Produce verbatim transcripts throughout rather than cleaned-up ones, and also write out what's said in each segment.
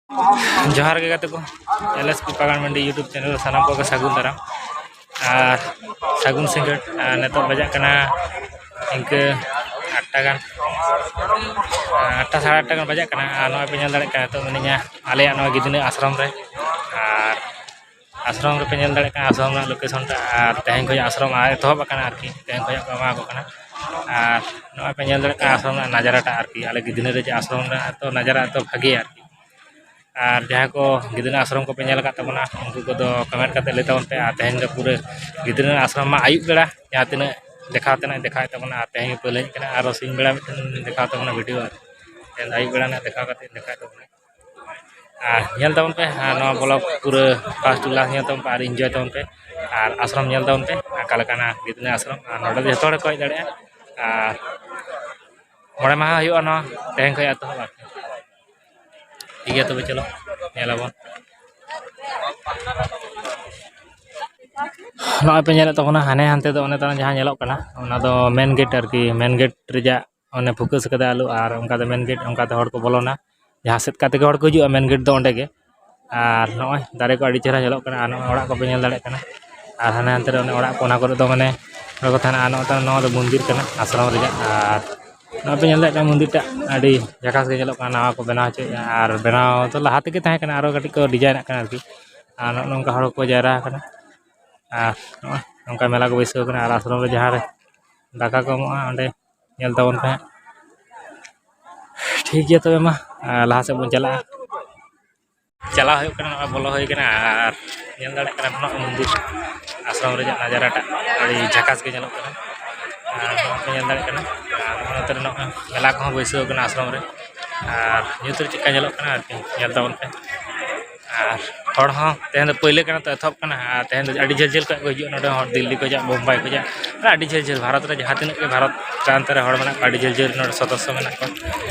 ᱡᱚᱦᱟᱨ ᱜᱮ ᱜᱟᱛᱮ ᱠᱚ, ᱮᱞ ᱮᱥ ᱯᱤ ᱯᱟᱜᱟᱱ ᱢᱟᱱᱰᱤ YouTube ᱪᱮᱱᱮᱞ ᱨᱮ ᱥᱟᱱᱟᱢ ᱠᱚᱜᱮ ᱥᱟᱹᱜᱩᱱ ᱫᱟᱨᱟᱢ ᱟᱨ ᱥᱟᱹᱜᱩᱱ ᱥᱤᱸᱜᱟᱹᱲ᱾ ᱟᱨ ᱱᱤᱛᱚᱜ ᱵᱟᱡᱟᱜ ᱠᱟᱱᱟ ᱤᱱᱠᱟᱹ ᱟᱴᱴᱟ ᱜᱟᱱ, ᱟᱴᱴᱟ ᱥᱟᱲᱮ ᱟᱴᱴᱟ ᱜᱟᱱ ᱵᱟᱡᱟᱜ ᱠᱟᱱᱟ᱾ ᱟᱨ ᱱᱚᱜᱼᱚᱭ ᱯᱮ ᱧᱮᱞ ᱫᱟᱲᱮᱭᱟᱜ ᱠᱟᱱᱟ, ᱱᱤᱛᱚᱜ ᱢᱤᱱᱟᱹᱧᱟ ᱟᱞᱮᱭᱟᱜ ᱱᱚᱣᱟ ᱜᱤᱫᱽᱱᱟᱹ ᱟᱥᱨᱚᱢ ᱨᱮ᱾ ᱟᱨ ᱟᱥᱨᱚᱢ ᱨᱮᱯᱮ ᱧᱮᱞ ᱫᱟᱲᱮᱭᱟᱜ ᱠᱟᱱᱟ, ᱟᱥᱨᱚᱢ ᱨᱮᱱᱟᱜ ᱞᱳᱠᱮᱥᱚᱱ ᱴᱟᱜ᱾ ᱟᱨ ᱛᱮᱦᱮᱧ ᱠᱷᱚᱱ ᱟᱥᱨᱚᱢ ᱮᱛᱚᱦᱚᱵ ᱟᱠᱟᱱᱟ ᱟᱨᱠᱤ, ᱛᱮᱦᱮᱧ ᱠᱷᱚᱱ ᱠᱚ ᱮᱢᱟ ᱠᱚ ᱠᱟᱱᱟ᱾ ᱟᱨ ᱱᱚᱜᱼᱚᱭ ᱯᱮ ᱧᱮᱞ ᱫᱟᱲᱮᱭᱟᱜ ᱠᱟᱱᱟ ᱟᱥᱨᱚᱢ ᱨᱮᱱᱟᱜ ᱱᱟᱡᱟᱨᱟ ᱴᱟᱜ ᱟᱨᱠᱤ, ᱟᱞᱮ ᱜᱤᱫᱽᱱᱟᱹ ᱨᱮ ᱡᱮ ᱟᱥᱨᱚᱢ ᱨᱮᱱᱟᱜ ᱛᱚ ᱱᱟᱡᱟᱨᱟ ᱮᱛᱚ ᱵᱷᱟᱜᱮᱭᱟ ᱟᱨᱠᱤ᱾ ᱟᱨ ᱡᱟᱦᱟᱸᱭ ᱠᱚ ᱜᱤᱫᱽᱨᱟᱹ ᱟᱥᱨᱚᱢ ᱠᱚᱯᱮ ᱧᱮᱞ ᱟᱠᱟᱫ ᱛᱟᱵᱚᱱᱟ, ᱩᱱᱠᱩ ᱠᱚᱫᱚ ᱠᱚᱢᱮᱱᱴ ᱠᱟᱛᱮ ᱞᱟᱹᱭ ᱛᱟᱵᱚᱱ ᱯᱮ᱾ ᱟᱨ ᱛᱮᱦᱮᱧ ᱫᱚ ᱯᱩᱨᱟᱹ ᱜᱤᱫᱽᱨᱟᱹ ᱟᱥᱨᱚᱢ ᱢᱟ ᱟᱹᱭᱩᱵ ᱵᱮᱲᱟ ᱡᱟᱦᱟᱸ ᱛᱤᱱᱟᱹᱜ ᱫᱮᱠᱷᱟᱣ ᱛᱮᱱᱟᱜ ᱫᱮᱠᱷᱟᱣᱮᱫ ᱛᱟᱵᱚᱱᱟ, ᱟᱨ ᱛᱮᱦᱮᱧ ᱯᱳᱭᱞᱳ ᱦᱮᱡ ᱠᱟᱱᱟ, ᱟᱨᱚ ᱥᱤᱧ ᱵᱮᱲᱟ ᱢᱤᱫᱴᱮᱱ ᱫᱮᱠᱷᱟᱣ ᱛᱟᱵᱚᱱᱟ ᱵᱷᱤᱰᱤᱭᱳ᱾ ᱛᱮᱦᱮᱧ ᱫᱚ ᱟᱹᱭᱩᱵ ᱵᱮᱲᱟ ᱨᱮᱱᱟᱜ ᱫᱮᱠᱷᱟᱣ ᱠᱟᱛᱮ ᱫᱮᱠᱷᱟᱣᱮᱫ ᱛᱟᱵᱚᱱᱟ᱾ ᱟᱨ ᱧᱮᱞ ᱛᱟᱵᱚᱱ ᱯᱮ, ᱟᱨ ᱱᱚᱣᱟ ᱵᱞᱚᱜ ᱯᱩᱨᱟᱹ ᱯᱷᱟᱥᱴ ᱴᱩ ᱞᱟᱥᱴ ᱧᱮᱞ ᱛᱟᱵᱚᱱ ᱯᱮ ᱟᱨ ᱤᱱᱡᱚᱭ ᱛᱟᱵᱚᱱ ᱯᱮ᱾ ᱟᱨ ᱟᱥᱨᱚᱢ ᱧᱮᱞ ᱛᱟᱵᱚᱱ ᱯᱮ, ᱚᱠᱟ ᱞᱮᱠᱟᱱᱟ ᱜᱤᱫᱽᱨᱟᱹ ᱟᱥᱨᱚᱢ᱾ ᱟᱨ ᱱᱚᱰᱮ ᱫᱚ ᱡᱚᱛᱚ ᱦᱚᱲ ᱠᱚ ᱦᱮᱡ ᱫᱟᱲᱮᱭᱟᱜᱼᱟ᱾ ᱟᱨ ᱢᱚᱬᱮ ᱢᱟᱦᱟ ᱦᱩᱭᱩᱜᱼᱟ ᱱᱚᱣᱟ, ᱛᱮᱦᱮᱧ ᱠᱷᱚᱱ ᱮᱛᱚᱦᱚᱵ ᱟᱨᱠᱤ᱾ ᱴᱷᱤᱠ ᱜᱮᱭᱟ, ᱛᱚᱵᱮ ᱪᱚᱞᱚ ᱧᱮᱞ ᱟᱵᱚᱱ᱾ ᱱᱚᱜᱼᱚᱭ ᱯᱮ ᱧᱮᱞᱮᱫ ᱛᱟᱵᱚᱱᱟ, ᱦᱟᱱᱮ ᱦᱟᱱᱛᱮ ᱫᱚ ᱚᱱᱮ ᱛᱟᱞᱟᱝ ᱡᱟᱦᱟᱸ ᱧᱮᱞᱚᱜ ᱠᱟᱱᱟ, ᱚᱱᱟ ᱫᱚ ᱢᱮᱱ ᱜᱮᱴ ᱟᱨᱠᱤ, ᱢᱮᱱ ᱜᱮᱴ ᱨᱮᱭᱟᱜ ᱚᱱᱮ ᱯᱷᱳᱠᱟᱥ ᱠᱟᱫᱟ ᱟᱞᱚ, ᱟᱨ ᱚᱱᱠᱟ ᱫᱚ ᱢᱮᱱ ᱜᱮᱴ, ᱚᱱᱠᱟᱛᱮ ᱦᱚᱲ ᱠᱚ ᱵᱚᱞᱚᱱᱟ, ᱡᱟᱦᱟᱸ ᱥᱮᱫ ᱠᱟᱛᱮ ᱜᱮ ᱦᱚᱲ ᱠᱚ ᱦᱤᱡᱩᱜᱼᱟ, ᱢᱮᱱ ᱜᱮᱴ ᱫᱚ ᱚᱸᱰᱮ ᱜᱮ᱾ ᱟᱨ ᱱᱚᱜᱼᱚᱭ ᱫᱟᱨᱮ ᱠᱚ ᱟᱹᱰᱤ ᱪᱮᱦᱨᱟ ᱧᱮᱞᱚᱜ ᱠᱟᱱᱟ, ᱟᱨ ᱱᱚᱜᱼᱚᱭ ᱚᱲᱟᱜ ᱠᱚᱯᱮ ᱧᱮᱞ ᱫᱟᱲᱮᱭᱟᱜ ᱠᱟᱱᱟ, ᱟᱨ ᱦᱟᱱᱮ ᱦᱟᱱᱛᱮ ᱨᱮ ᱚᱱᱮ ᱚᱲᱟᱜ ᱠᱚ, ᱚᱱᱟ ᱠᱚᱨᱮ ᱫᱚ ᱢᱟᱱᱮ ᱦᱚᱲ ᱠᱚ ᱛᱟᱦᱮᱱᱟ᱾ ᱟᱨ ᱱᱚᱜᱼᱚᱭ ᱱᱚᱣᱟ ᱫᱚ ᱢᱚᱱᱫᱤᱨ ᱠᱟᱱᱟ ᱟᱥᱨᱚᱢ ᱨᱮᱭᱟᱜ, ᱟᱨ ᱱᱚᱜᱼᱚᱭ ᱯᱮ ᱧᱮᱞ ᱫᱟᱲᱮᱭᱟᱜ ᱠᱟᱱᱟ ᱢᱚᱱᱫᱤᱨ ᱴᱟᱜ ᱟᱹᱰᱤ ᱡᱷᱟᱠᱟᱥ ᱜᱮ ᱧᱮᱞᱚᱜ ᱠᱟᱱᱟ, ᱱᱟᱣᱟ ᱠᱚ ᱵᱮᱱᱟᱣ ᱦᱚᱪᱚᱭᱮᱫᱼᱟ, ᱟᱨ ᱵᱮᱱᱟᱣ ᱫᱚ ᱞᱟᱦᱟ ᱛᱮᱜᱮ ᱛᱟᱦᱮᱸ ᱠᱟᱱᱟ, ᱟᱨᱚ ᱠᱟᱹᱴᱤᱡ ᱠᱚ ᱰᱤᱡᱟᱭᱤᱱ ᱟᱜ ᱠᱟᱱᱟ ᱟᱨᱠᱤ᱾ ᱟᱨ ᱱᱚᱜᱼᱚ ᱱᱚᱝᱠᱟ ᱦᱚᱲ ᱠᱚ ᱡᱟᱣᱨᱟ ᱟᱠᱟᱱᱟ, ᱟᱨ ᱱᱚᱜᱼᱚᱭ ᱱᱚᱝᱠᱟ ᱢᱮᱞᱟ ᱠᱚ ᱵᱟᱹᱭᱥᱟᱹᱣ ᱠᱟᱱᱟ, ᱟᱨ ᱟᱥᱨᱚᱢ ᱨᱮ ᱡᱟᱦᱟᱸ ᱨᱮ ᱫᱟᱠᱟ ᱠᱚ ᱮᱢᱚᱜᱼᱟ, ᱚᱸᱰᱮ ᱧᱮᱞ ᱛᱟᱵᱚᱱ ᱯᱮ ᱦᱟᱸᱜ᱾ ᱴᱷᱤᱠ ᱜᱮᱭᱟ, ᱛᱚᱵᱮ ᱢᱟ, ᱟᱨ ᱞᱟᱦᱟ ᱥᱮᱫ ᱵᱚᱱ ᱪᱟᱞᱟᱜᱼᱟ᱾ ᱪᱟᱞᱟᱣ ᱦᱩᱭᱩᱜ ᱠᱟᱱᱟ, ᱱᱚᱜᱼᱚᱭ ᱵᱚᱞᱚ ᱦᱩᱭ ᱠᱟᱱᱟ, ᱟᱨ ᱧᱮᱞ ᱫᱟᱲᱮᱭᱟᱜ ᱠᱟᱱᱟ ᱱᱚᱜᱼᱚᱭ ᱢᱚᱱᱫᱤᱨ ᱟᱥᱨᱚᱢ ᱨᱮᱭᱟᱜ ᱱᱟᱡᱟᱨᱟ ᱴᱟᱜ ᱟᱹᱰᱤ ᱡᱷᱟᱠᱟᱥ ᱜᱮ ᱧᱮᱞᱚᱜ ᱠᱟᱱᱟ᱾ ᱟᱨ ᱱᱚᱜᱼᱚᱭ ᱯᱮ ᱧᱮᱞ ᱫᱟᱲᱮᱭᱟᱜ ᱠᱟᱱᱟ, ᱟᱨ ᱱᱚᱜᱼᱚᱭ ᱱᱚᱛᱮ ᱨᱮ ᱱᱚᱜᱼᱚᱭ ᱢᱮᱞᱟ ᱠᱚᱦᱚᱸ ᱵᱟᱹᱭᱥᱟᱹᱣ ᱠᱟᱱᱟ ᱟᱥᱨᱚᱢ ᱨᱮ, ᱟᱨ ᱧᱩᱛ ᱨᱮ ᱪᱮᱫᱠᱟ ᱧᱮᱞᱚᱜ ᱠᱟᱱᱟ ᱟᱨᱠᱤ, ᱧᱮᱞ ᱛᱟᱵᱚᱱ ᱯᱮ᱾ ᱟᱨ ᱦᱚᱲ ᱦᱚᱸ ᱛᱮᱦᱮᱧ ᱫᱚ ᱯᱟᱹᱭᱞᱟᱹ ᱠᱟᱱᱟ ᱛᱚ, ᱮᱛᱚᱦᱚᱵ ᱠᱟᱱᱟ, ᱟᱨ ᱛᱮᱦᱮᱧ ᱫᱚ ᱟᱹᱰᱤ ᱡᱷᱟᱹᱞ ᱡᱷᱟᱹᱞ ᱠᱷᱚᱱ ᱠᱚ ᱦᱤᱡᱩᱜᱼᱟ ᱱᱚᱰᱮ ᱦᱚᱸ, ᱫᱤᱞᱞᱤ ᱠᱷᱚᱱᱟᱜ, ᱵᱳᱢᱵᱟᱭ ᱠᱷᱚᱱᱟᱜ, ᱟᱹᱰᱤ ᱡᱷᱟᱹᱞ ᱡᱷᱟᱹᱞ ᱵᱷᱟᱨᱚᱛ ᱨᱮ ᱡᱟᱦᱟᱸ ᱛᱤᱱᱟᱹᱜ ᱜᱮ ᱵᱷᱟᱨᱚᱛ ᱯᱨᱟᱱᱛᱚ ᱨᱮ ᱦᱚᱲ ᱢᱮᱱᱟᱜ ᱠᱚᱣᱟ, ᱟᱹᱰᱤ ᱡᱷᱟᱹᱞ ᱡᱷᱟᱹᱞ ᱱᱚᱰᱮ ᱥᱚᱫᱚᱥᱥᱚ ᱢᱮᱱᱟᱜ ᱠᱚᱣᱟ,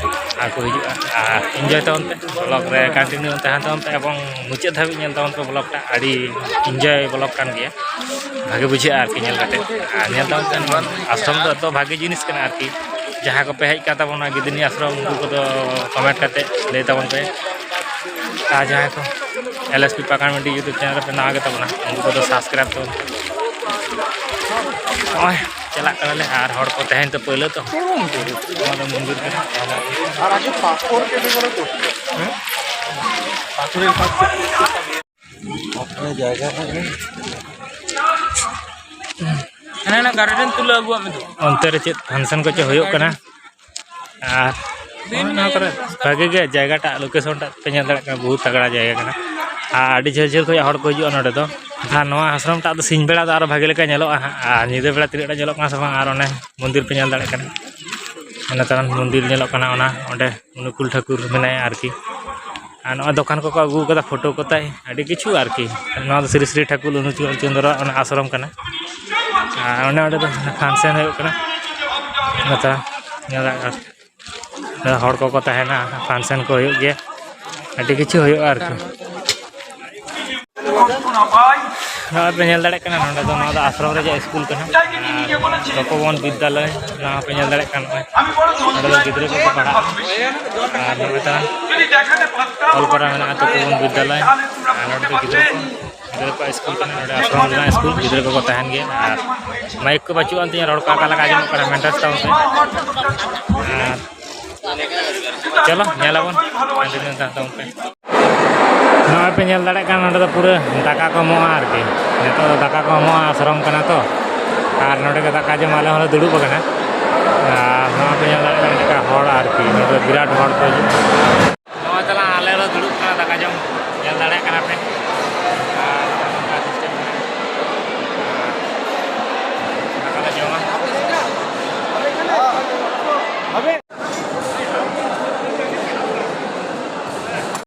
ᱟᱨ ᱠᱚ ᱦᱤᱡᱩᱜᱼᱟ᱾ ᱟᱨ ᱤᱱᱡᱚᱭ ᱛᱟᱵᱚᱱ ᱯᱮ, ᱵᱞᱚᱜ ᱨᱮ ᱠᱚᱱᱴᱤᱱᱤᱭᱩ ᱛᱟᱦᱮᱱ ᱛᱟᱵᱚᱱ ᱯᱮ, ᱮᱵᱚᱝ ᱢᱩᱪᱟᱹᱫ ᱫᱷᱟᱹᱵᱤᱡ ᱧᱮᱞ ᱛᱟᱵᱚᱱ ᱯᱮ ᱵᱞᱚᱜ ᱴᱟᱜ, ᱟᱹᱰᱤ ᱤᱱᱡᱚᱭ ᱵᱞᱚᱜ ᱠᱟᱱ ᱜᱮᱭᱟ, ᱵᱷᱟᱜᱮ ᱵᱩᱡᱷᱟᱹᱜᱼᱟ ᱟᱨᱠᱤ ᱧᱮᱞ ᱠᱟᱛᱮ᱾ ᱟᱨ ᱧᱮᱞ ᱛᱟᱵᱚᱱ ᱯᱮ, ᱱᱚᱣᱟ ᱟᱥᱨᱚᱢ ᱫᱚ ᱮᱛᱚ ᱵᱷᱟᱜᱮ ᱡᱤᱱᱤᱥ ᱠᱟᱱᱟ ᱟᱨᱠᱤ᱾ ᱡᱟᱦᱟᱸᱭ ᱠᱚᱯᱮ ᱦᱮᱡ ᱠᱟᱱ ᱛᱟᱵᱚᱱᱟ ᱜᱤᱫᱽᱱᱤ ᱟᱥᱨᱚᱢ, ᱩᱱᱠᱩ ᱠᱚᱫᱚ ᱠᱚᱢᱮᱱᱴ ᱠᱟᱛᱮ ᱞᱟᱹᱭ ᱛᱟᱵᱚᱱ ᱯᱮ᱾ ᱟᱨ ᱡᱟᱦᱟᱸᱭ ᱠᱚ ᱮᱞ ᱮᱥ ᱯᱤ ᱯᱟᱠᱟᱲ ᱢᱟᱹᱱᱰᱤ YouTube channel ᱨᱮᱯᱮ ᱱᱟᱣᱟ ᱜᱮ ᱛᱟᱵᱚᱱᱟ, ᱩᱱᱠᱩ ᱠᱚᱫᱚ subscribe ᱛᱟᱵᱚᱱ ᱯᱮ᱾ ᱱᱚᱜᱼᱚᱭ ᱪᱟᱞᱟᱜ ᱠᱟᱱᱟᱞᱮ, ᱟᱨ ᱦᱚᱲ ᱠᱚ ᱛᱟᱦᱮᱸᱭᱮᱱ ᱛᱮ ᱯᱟᱹᱭᱞᱟᱹ ᱛᱚ᱾ ᱱᱚᱣᱟ ᱫᱚ ᱢᱚᱱᱫᱤᱨ ᱠᱟᱱᱟ᱾ ᱟᱨ ᱟᱜᱮ ᱯᱟᱥᱯᱳᱨᱴ ᱠᱮᱴᱮᱜᱚᱨᱤ ᱠᱚ᱾ ᱦᱮᱸ? Passport, passport. ᱚᱱᱟ ᱡᱟᱭᱜᱟ ᱠᱟᱱᱟ᱾ ᱦᱟᱱᱟ ᱦᱟᱱᱟ ᱜᱟᱨᱰᱮᱱ ᱛᱩᱞᱟᱹᱣ ᱟᱹᱜᱩᱣᱟᱜ ᱢᱮ ᱛᱚ᱾ ᱚᱱᱛᱮ ᱨᱮ ᱪᱮᱫ function ᱠᱚ ᱪᱚ ᱦᱩᱭᱩᱜ ᱠᱟᱱᱟ᱾ ᱟᱨ ᱱᱚᱣᱟ ᱠᱚᱨᱮ ᱵᱷᱟᱜᱮ ᱜᱮ ᱡᱟᱭᱜᱟᱴᱟᱜ, location ᱴᱟᱜ ᱯᱮ ᱧᱮᱞ ᱫᱟᱲᱮᱭᱟᱜ ᱠᱟᱱᱟ, ᱵᱚᱦᱩᱛ ᱛᱟᱜᱲᱟ ᱡᱟᱭᱜᱟ ᱠᱟᱱᱟ᱾ ᱟᱨ ᱟᱹᱰᱤ ᱡᱷᱟᱹᱞ ᱡᱷᱟᱹᱞ ᱠᱷᱚᱱ ᱦᱚᱲ ᱠᱚ ᱦᱤᱡᱩᱜᱼᱟ ᱱᱚᱰᱮ ᱫᱚ᱾ ᱟᱨ ᱱᱚᱣᱟ ᱟᱥᱨᱚᱢ ᱴᱟᱜ ᱫᱚ ᱥᱤᱧ ᱵᱮᱲᱟ ᱫᱚ ᱟᱨᱚ ᱵᱷᱟᱜᱮ ᱞᱮᱠᱟ ᱧᱮᱞᱚᱜᱼᱟ ᱦᱟᱸᱜ, ᱟᱨ ᱧᱤᱫᱟᱹ ᱵᱮᱲᱟ ᱛᱤᱱᱟᱹᱜ ᱴᱟ ᱧᱮᱞᱚᱜ ᱠᱟᱱᱟ ᱥᱮ ᱵᱟᱝ, ᱟᱨ ᱚᱱᱮ ᱢᱚᱱᱫᱤᱨ ᱯᱮ ᱧᱮᱞ ᱫᱟᱲᱮᱭᱟᱜ ᱠᱟᱱᱟ, ᱚᱱᱟ ᱛᱟᱭᱚᱢ ᱢᱚᱱᱫᱤᱨ ᱧᱮᱞᱚᱜ ᱠᱟᱱᱟ, ᱚᱱᱟ ᱚᱸᱰᱮ ᱚᱱᱩᱠᱩᱞ ᱴᱷᱟᱹᱠᱩᱨ ᱢᱮᱱᱟᱭᱟ ᱟᱨᱠᱤ᱾ ᱟᱨ ᱱᱚᱜᱼᱚᱭ ᱫᱚᱠᱟᱱ ᱠᱚᱠᱚ ᱟᱹᱜᱩ ᱟᱠᱟᱫᱟ, ᱯᱷᱳᱴᱳ ᱠᱚ ᱛᱟᱭ, ᱟᱹᱰᱤ ᱠᱤᱪᱷᱩ ᱟᱨᱠᱤ᱾ ᱱᱚᱣᱟ ᱫᱚ ᱥᱨᱤ ᱥᱨᱤ ᱴᱷᱟᱹᱠᱩᱨ ᱚᱱᱩᱠᱩᱞ ᱪᱚᱸᱫᱽᱨᱚ ᱚᱱᱟ ᱟᱥᱨᱚᱢ ᱠᱟᱱᱟ᱾ ᱟᱨ ᱚᱱᱮ ᱚᱸᱰᱮ ᱫᱚ function ᱦᱩᱭᱩᱜ ᱠᱟᱱᱟ, ᱱᱮᱛᱟᱨ ᱧᱮᱞ ᱫᱟᱲᱮᱭᱟᱜ ᱠᱟᱱᱟ᱾ ᱦᱚᱲ ᱠᱚᱠᱚ ᱛᱟᱦᱮᱱᱟ, function ᱠᱚ ᱦᱩᱭᱩᱜ ᱜᱮᱭᱟ, ᱟᱹᱰᱤ ᱠᱤᱪᱷᱩ ᱦᱩᱭᱩᱜᱼᱟ ᱟᱨᱠᱤ᱾ ᱱᱚᱜᱼᱚᱭ ᱯᱮ ᱧᱮᱞ ᱫᱟᱲᱮᱭᱟᱜ ᱠᱟᱱᱟ, ᱱᱚᱰᱮ ᱫᱚ, ᱱᱚᱣᱟ ᱫᱚ ᱟᱥᱨᱚᱢ ᱨᱮᱭᱟᱜ ᱥᱠᱩᱞ ᱠᱟᱱᱟ, ᱟᱨ ᱛᱚᱯᱚᱵᱚᱱ ᱵᱤᱫᱽᱫᱟᱞᱚᱭ, ᱱᱚᱣᱟ ᱯᱮ ᱧᱮᱞ ᱫᱟᱲᱮᱭᱟᱜ ᱠᱟᱱᱟ᱾ ᱱᱚᱜᱼᱚᱭ ᱱᱚᱰᱮ ᱫᱚ ᱜᱤᱫᱽᱨᱟᱹ ᱠᱚᱠᱚ ᱯᱟᱲᱦᱟᱜᱼᱟ, ᱟᱨ ᱱᱚᱰᱮ ᱛᱟᱨᱟ ᱚᱞ ᱯᱟᱲᱦᱟᱣ ᱢᱮᱱᱟᱜᱼᱟ, ᱛᱚᱯᱚᱵᱚᱱ ᱵᱤᱫᱽᱫᱟᱞᱚᱭ, ᱟᱨ ᱱᱚᱰᱮ ᱫᱚ ᱜᱤᱫᱽᱨᱟᱹ ᱠᱚ, ᱜᱤᱫᱽᱨᱟᱹ ᱠᱚᱣᱟᱜ ᱥᱠᱩᱞ ᱠᱟᱱᱟ, ᱱᱚᱰᱮ ᱟᱥᱨᱚᱢ ᱨᱮᱱᱟᱜ ᱥᱠᱩᱞ, ᱜᱤᱫᱽᱨᱟᱹ ᱠᱚᱠᱚ ᱛᱟᱦᱮᱱ ᱜᱮᱭᱟ᱾ ᱟᱨ ᱢᱟᱭᱤᱠ ᱠᱚ ᱵᱟᱹᱪᱩᱜᱼᱟ, ᱚᱱᱛᱮ ᱨᱚᱲ ᱠᱚ ᱚᱠᱟ ᱞᱮᱠᱟ ᱟᱸᱡᱚᱢᱚᱜ ᱠᱟᱱᱟ, ᱢᱮᱱᱴᱮᱱᱥ ᱛᱟᱵᱚᱱ ᱯᱮ᱾ ᱟᱨ ᱪᱚᱞᱚ ᱧᱮᱞ ᱟᱵᱚᱱ continue ᱛᱟᱦᱮᱱ ᱛᱟᱵᱚᱱ ᱯᱮ᱾ ᱱᱚᱜᱼᱚᱭ ᱯᱮ ᱧᱮᱞ ᱫᱟᱲᱮᱭᱟᱜ ᱠᱟᱱᱟ, ᱱᱚᱸᱰᱮ ᱫᱚ ᱯᱩᱨᱟᱹ ᱫᱟᱠᱟ ᱠᱚ ᱮᱢᱚᱜᱼᱟ ᱟᱨᱠᱤ᱾ ᱱᱤᱛᱚᱜ ᱫᱚ ᱫᱟᱠᱟ ᱠᱚ ᱮᱢᱚᱜᱼᱟ, ᱟᱥᱨᱚᱢ ᱠᱟᱱᱟ ᱛᱚ᱾ ᱟᱨ ᱱᱚᱸᱰᱮ ᱜᱮ ᱫᱟᱠᱟ ᱡᱚᱢ ᱟᱞᱮ ᱦᱚᱸᱞᱮ ᱫᱩᱲᱩᱵ ᱟᱠᱟᱱᱟ᱾ ᱟᱨ ᱱᱚᱜᱼᱚᱭ ᱯᱮ ᱧᱮᱞ ᱫᱟᱲᱮᱭᱟᱜ ᱠᱟᱱᱟ, ᱪᱮᱫᱠᱟ ᱦᱚᱲ ᱟᱨᱠᱤ, ᱱᱚᱸᱰᱮ ᱫᱚ ᱵᱤᱨᱟᱴ ᱦᱚᱲ ᱠᱚ ᱦᱤᱡᱩᱜ ᱠᱟᱱᱟ᱾ ᱱᱚᱜᱼᱚᱭ ᱛᱟᱞᱟᱝ ᱟᱞᱮ ᱞᱮ ᱫᱩᱲᱩᱵ ᱠᱟᱱᱟ ᱫᱟᱠᱟ ᱡᱚᱢ, ᱧᱮᱞ ᱫᱟᱲᱮᱭᱟᱜ ᱠᱟᱱᱟ ᱯᱮ᱾ ᱟᱨ